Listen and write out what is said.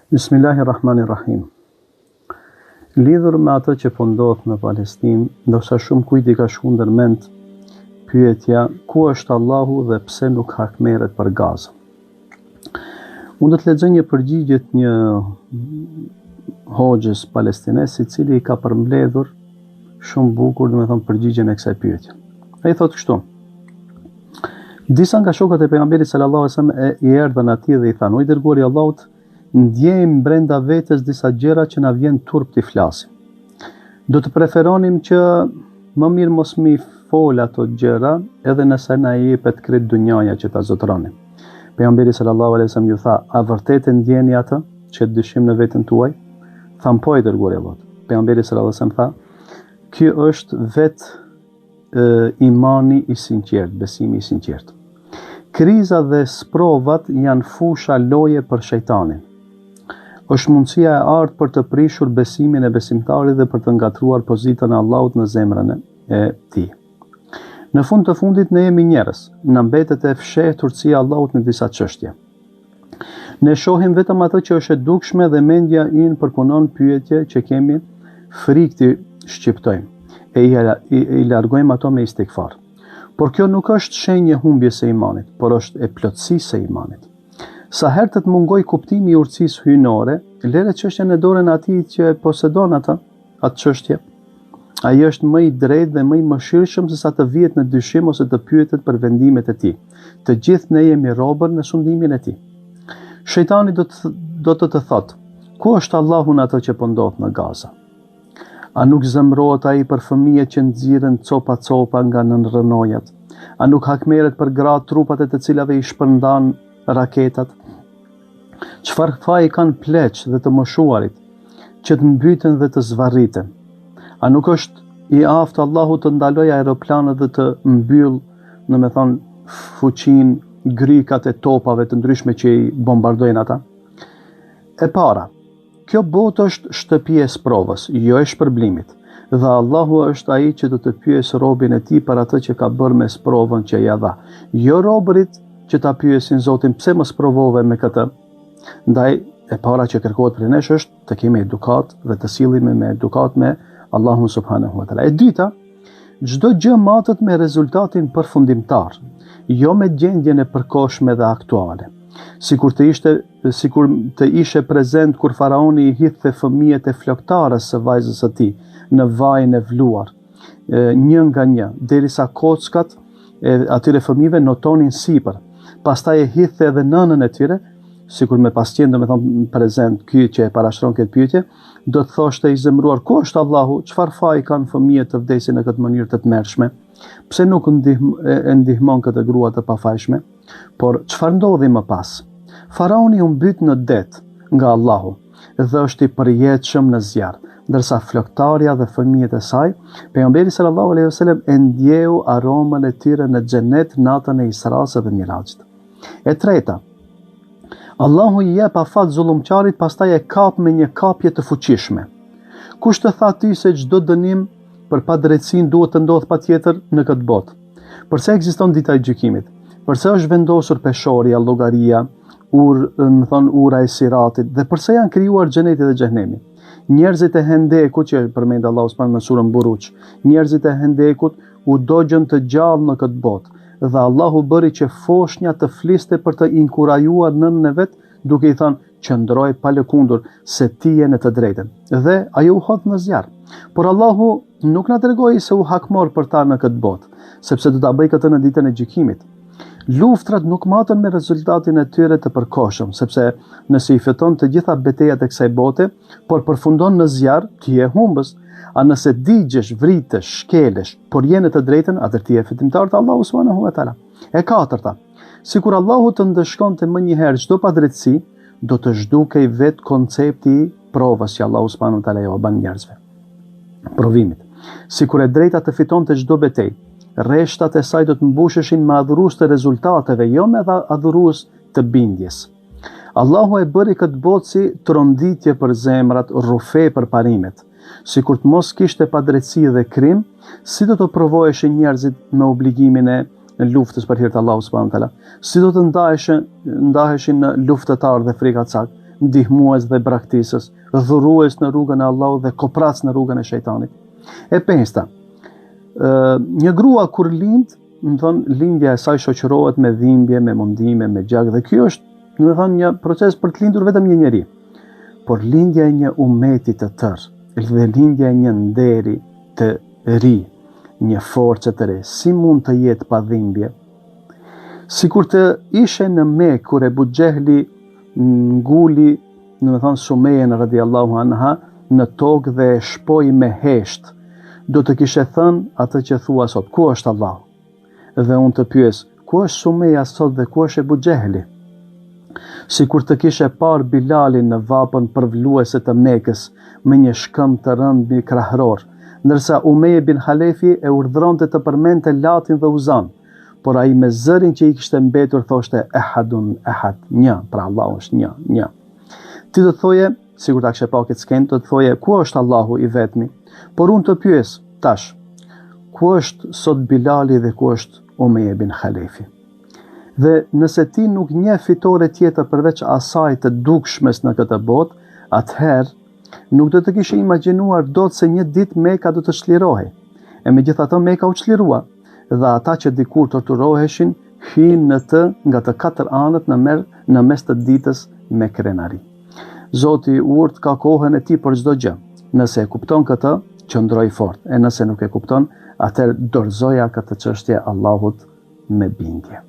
Bismillahirrahmanirrahim. Lidhur me atë që po ndodh në Palestinë, ndoshta shumë kujt i ka shku ndër mend pyetja ku është Allahu dhe pse nuk hakmerret për Gazën. Unë do të lexoj një përgjigje të një hoxhës palestinez i cili i ka përmbledhur shumë bukur, domethënë përgjigjen e kësaj pyetje. Ai thotë kështu: Disa nga shokët e pejgamberit sallallahu alajhi wasallam i erdhën atij dhe i thanë: "O i dërguari i Allahut, ndjejmë brenda vetes disa gjëra që na vjen turp t'i flasim. Do të preferonim që më mirë mos m'i fol ato gjëra, edhe nëse na jepet krejt dunjaja që ta zotëronim." Pejgamberi sallallahu alajhi wasallam ju tha: "A vërtet e ndjeni atë që dyshim në veten tuaj?" Thanë: "Po, i dërguari i Allahut." Pejgamberi sallallahu alajhi wasallam tha: "Ky është vetë imani i sinqertë, besimi i sinqertë. Kriza dhe sprovat janë fusha loje për shejtanin. Është mundësia e artë për të prishur besimin e besimtarit dhe për të ngatërruar pozitën e Allahut në zemrën e tij. Në fund të fundit ne jemi njerëz, na mbetet e fshehtë urtësia e Allahut në disa çështje. Ne shohim vetëm atë që është e dukshme dhe mendja ynë përpunon pyetje që kemi frikë t'i shqiptojmë e i, i, i largojmë ato me istigfar. Por kjo nuk është shenjë e humbjes së imanit, por është e plotësisë së imanit. Sa herë të të mungojë kuptimi i urtësisë hyjnore, lëre çështjen në dorën e atij që e posedon atë. atë çështje. Ai është më i drejtë dhe më i mëshirshëm se sa të vihet në dyshim ose të pyetet për vendimet e tij. Të gjithë ne jemi robër në sundimin e tij. Shejtani do të do të të thotë, ku është Allahu në atë që po ndodh në Gaza? A nuk zemërohet ai për fëmijët që nxirren copa-copa nga nën rrënojat? A nuk hakmerret për gratë trupat e të cilave i shpërndan raketat? Çfarë faji kanë pleqtë dhe të moshuarit që të mbyten dhe të zvarriten? A nuk është i aftë Allahu të ndalojë aeroplanët dhe të mbyllë, domethënë, fuqinë, grykat e topave të ndryshme që i bombardojnë ata? E para, kjo botë është shtëpi e sprovës, jo e shpërblimit, dhe Allahu është ai që do të pyesë robin e tij për atë që ka bërë me sprovën që ia dha. Jo robërit që ta pyesin Zotin pse më sprovove me këtë. Ndaj e para që kërkohet prej nesh është të kemi edukatë dhe të sillemi me edukatë me Allahun subhanahu wa taala. E dyta, çdo gjë matet me rezultatin përfundimtar, jo me gjendjen e përkohshme dhe aktuale. Sikur të ishte sikur të ishe prezent kur faraoni i hidhte fëmijët e floktares së vajzës së tij në vajin e vluar, një nga një, derisa kockat e atyre fëmijëve notonin sipër. Pastaj e hidhte edhe nënën e tyre, sikur me pas qenë, domethënë, prezent ky që e parashtron këtë pyetje, do të thoshte i zemëruar, ku është Allahu, çfarë faji kanë fëmijët të vdesin në këtë mënyrë të tmerrshme? Pse nuk ndihm, e ndihmon këtë grua të pafajshme? Por çfarë ndodhi më pas? Faraoni u mbyt në det nga Allahu dhe është i përjetshëm në zjarr, ndërsa floktarja dhe fëmijët e saj, pejgamberi sallallahu alaihi wasallam e ndjeu aromën e tyre në xhenet natën e Israsë dhe Miraxhit. E treta, Allahu i jep afat zullumqarit, pastaj e kap me një kapje të fuqishme. Kush të tha ty se çdo dënim për padrejtësinë duhet të ndodhë patjetër në këtë botë? Përse ekziston dita e gjykimit? Përse është vendosur peshorja, llogaria, ur, domethënë ura e siratit dhe përse janë krijuar xheneti dhe xhehenemi? Njerëzit e Hendekut që përmend Allahu subhanahu në surën Buruxh, njerëzit e Hendekut u dogjën të gjallë në këtë botë dhe Allahu bëri që foshnja të fliste për të inkurajuar nënën e vet duke i thënë qëndro e palëkundur se ti je në të drejtën. Dhe ajo u hodh në zjarr. Por Allahu nuk na tregoi se u hakmor për ta në këtë botë, sepse do ta bëjë këtë në ditën e gjykimit. Luftrat nuk maten me rezultatin e tyre të përkohshëm, sepse nëse i fiton të gjitha betejat e kësaj bote, por përfundon në zjarr, ti je humbës. A nëse digjesh, vritesh, shkelesh, por je në të drejtën, atëherë ti je fitimtar te Allahu subhanahu wa taala. E katërta, sikur Allahu të ndëshkonte menjëherë çdo padrejtësi, do të zhdukej vetë koncepti i provës që Allahu subhanahu wa taala ua bën njerëzve. Provimit. Sikur e drejta të fitonte çdo betejë, rreshtat e saj do të mbusheshin me adhurues të rezultateve, jo me adhurues të bindjes. Allahu e bëri këtë botë si tronditje për zemrat, rrufe për parimet. Sikur të mos kishte padrejtësi dhe krim, si do të provoheshin njerëzit me obligimin e luftës për hir të Allahut subhanahu wa taala? Si do të ndaheshin ndaheshin në luftëtarë dhe frikacakë? ndihmues dhe braktisës, dhurues në rrugën e Allahut dhe koprac në rrugën e shejtanit. E pesta, një grua kur lind, domethonë, lindja e saj shoqërohet me dhimbje, me mundime, me gjak dhe kjo është, domethonë, një proces për të lindur vetëm një njeri. Por lindja e një umeti të tërë dhe lindja e një nderi të ri, një force të re, si mund të jetë pa dhimbje? Sikur të ishe në Mekë kur Ebu Xhehli nguli, domethonë Sumejen radiallahu anha, në tokë dhe e shpoi me heshtë, do të kishe thënë atë që thua sot, ku është Allahu? Dhe unë të pyes, ku është Sumeja sot dhe ku është Ebu Xhehli? Sikur të kishe parë Bilalin në vapën përvluese të Mekës me një shkëmb të rëndë mbi krahror, ndërsa Umeje bin Halefi e urdhëronte të përmendte Latin dhe Uzanë, por ai me zërin që i kishte mbetur thoshte Ehadun Ehad, një, pra Allahu është një, një. Ti do të thoje, sikur ta kishe pa këtë skenë, do të thoje ku është Allahu i vetmi? Por unë të pyes tash, ku është sot Bilali dhe ku është Umeje bin Halefi? Dhe nëse ti nuk njeh fitore tjetër përveç asaj të dukshmes në këtë botë, atëherë Nuk do të kishe imagjinuar dot se një ditë Meka do të çlirohej. E megjithatë Meka u çlirua dhe ata që dikur torturoheshin hynë në të nga të katër anët në mer në mes të ditës me krenari. Zoti i urtë ka kohën e tij për çdo gjë. Nëse e kupton këtë, qëndro i fortë, e nëse nuk e kupton, atëherë dorëzoja këtë çështje Allahut me bindje.